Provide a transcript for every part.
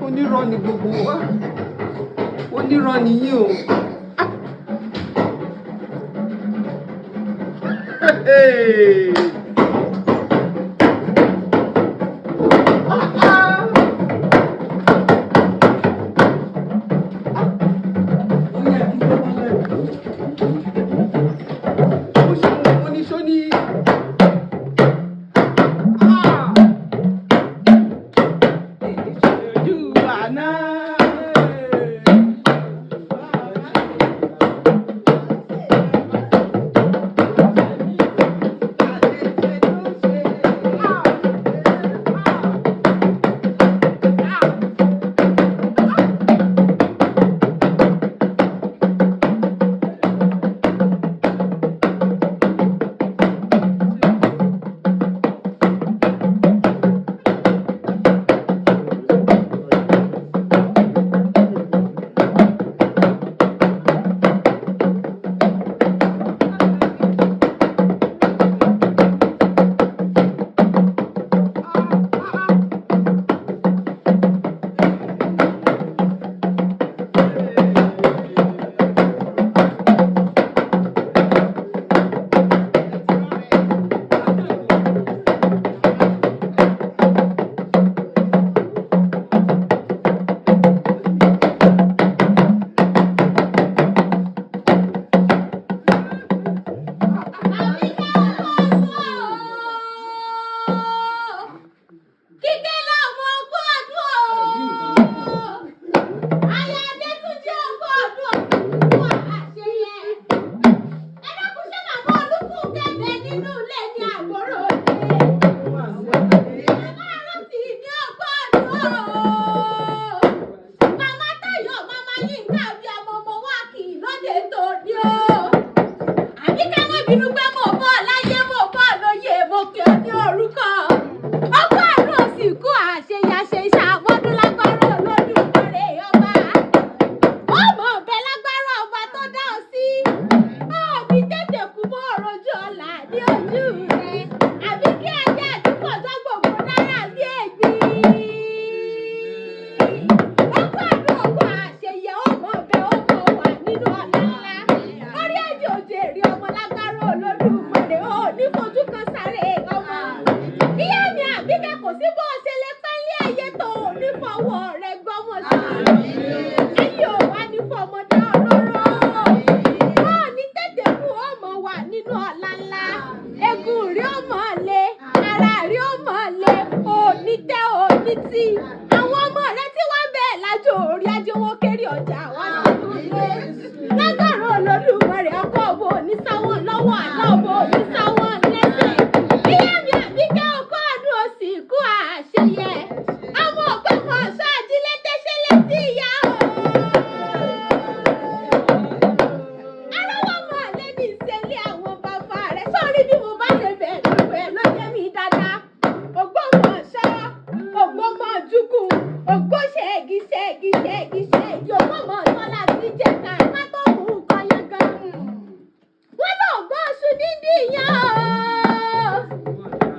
Onírọ́ ni gbogbo wa, onírọ́ ni yín o. Hey! Ah, ah. Ó ṣe oníṣó ní. Ah! Ojú àná. Kíkẹ́ lọ́mọ ogún ọdún o. Aya Adétúnjí ogún ọdún òkú àṣeyẹ. Ẹ dákun, ṣé màmá Olúfúnkẹ́ bẹ nínú ilé ní àbúrò òde? Màmá Rántí ní ogún ọdún o. Màmá Táyọ̀, màmá Yínká, bí ọmọ ọmọ wa kì í lóde tòní o. Àbí ká má bínú pé mo bọ́ láyé, mo bọ́ lóye, mo pè ọ́ ní orúkọ. Ọkọ àrùn òsì kú àṣeyàṣe ìṣàmọ́dún lágbára Olódùmarè ọba. Ó mọ̀ ọ̀bẹ lágbára ọba tó dá ọ sí. Ó ní tètè kú mọ́ òrojú ọ̀la ní ojú rẹ̀. Àbí kí ajá àdúgbò gbogbo dára bí ègbìn. Ọkọ àrùn òkú àṣeyẹ, ó mọ̀ ọ̀bẹ, ó mọ̀ wà nínú ọ̀la ńlá. Orí ẹ̀jẹ̀ òjèrè ọmọ lágbára Olódùmarè, ó ní fojú kan sáré ọmọ. Ìyá mi Àbíkẹ́, kò sí bó ṣe lè pẹ́ ní ayé tó ò ní fọwọ́ rẹ gbọ́mọ sí. Ẹ̀yin ò wá ní fọmọdé ọlọ́rọ̀. Ó ní tètè kú, ọmọ wà nínú ọ̀la ńlá. Egun rí ọmọ lé, ara rí ọmọ lé, ò ní tẹ́, ò ní tí. Àwọn ọmọ rẹ tí wọ́n bẹ̀ lájò orí ajé wọn kéré ọjà wá sínú ilé. Lágbára Olódùmarè, ọkọ̀ òbò ní sáwọn lọ́wọ́, àná òbò ní sáwọn lẹ́sẹ̀. Ìyá mi Àbíkẹ́, ọkọ̀ ọdún òsì kú àṣeyẹ. Àwọn ògbómọ̀ ọ̀ṣọ́ ajílẹ̀ tẹ́ṣẹ́ létí ìyá o. Arọ́wọ́ mọ̀ lẹ́ni ìṣẹ̀lẹ̀ àwọn bàbá rẹ̀. Sọ́rí bí mo bá ṣe bẹ̀ gbogbo ẹ̀ ló jẹ́ mi dáadáa. Ògbómọ̀ṣọ́, Ògbómọ̀júkù, Ògbóṣẹ́gi ṣẹ́gi ṣẹ́gi ṣẹ́gi, Ògbómọ̀ṣọ́ láti jẹ̀ka ká tó mú nǹkan yẹn gan. Wọ́n lọ gbọ́ oṣù dídì yẹn o.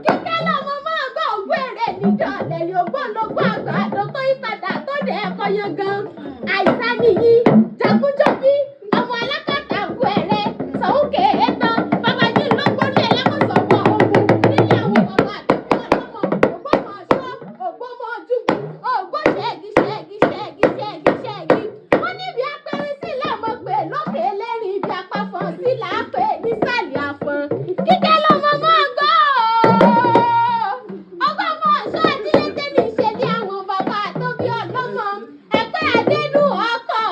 Kíkẹ́ lọ́mọ máa gbọ́ ògbó èrè níjọ́ lẹ́lẹ́ ògbólógbó àgbàdo tó yípadà tó dẹ̀ ẹ̀kọ́ yẹn gan. Àìsàn nìyí, Jagunjọ́bí, ọmọ alákàtà ògùn ẹ̀rẹ́, Sọ̀húnkè ẹ̀tàn, Babají ló gbórí ẹlẹ́mọ̀sọ̀wọ́ ogun nílé àwọn bàbá àtàkùn ọlọ́mọ, Ògbómọ̀ṣọ́, Ògbómọ̀júgù, Ògbóṣẹ́gi ṣẹ́gi ṣẹ́gi ṣẹ́gi ṣẹ́gi. Wọ́n níbi apẹ̀rẹ̀ sí làmọ̀ pé lókè ẹlẹ́rìí, ibi apáfọ̀n sí là á pè nísàlẹ̀ àfọ̀n. Kíkẹ́ lọ́mọ máa gbọ́ Ògbómọ̀ṣọ́ ajílété ní ìṣẹ̀lẹ̀ àwọn bàbá tó bí ọlọ́mọ. Ẹ̀pẹ́ Adénú ọkọ̀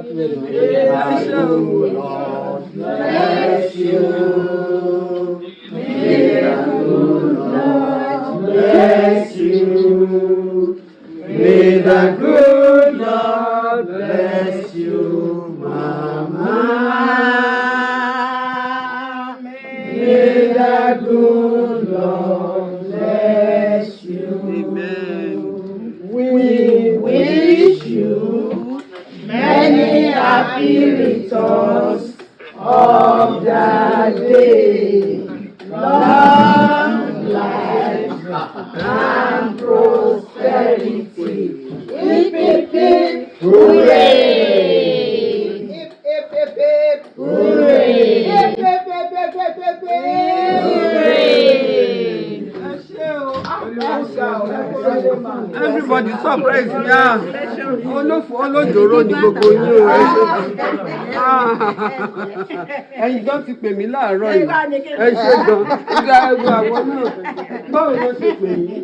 Ẹ ṣé o. Lord bless you. May the good Lord bless you. May the good Lord bless you, Mama. May the good Lord bless you. Amen. We wish you many happy returns of the day. Long life and prosperity. Hip, hip, hip, hooray! Hip, hip, hip, hip. Hooray! Hip, hip, hip, hip, hip, hip, hip. Hooray! Ẹ ṣé o. Ẹ ṣé o. Ẹ kú oríire mà. Everybody surprise me, ah! Olófò olójòrò ni gbogbo yín o. Ẹ ṣé. Ah, ẹ̀yin gan ti pè mí láàárọ̀ yìí. Ẹ ṣé gan. Ìgbà ẹgbẹ́ àwọn náà, báwo ló ṣe pè yín?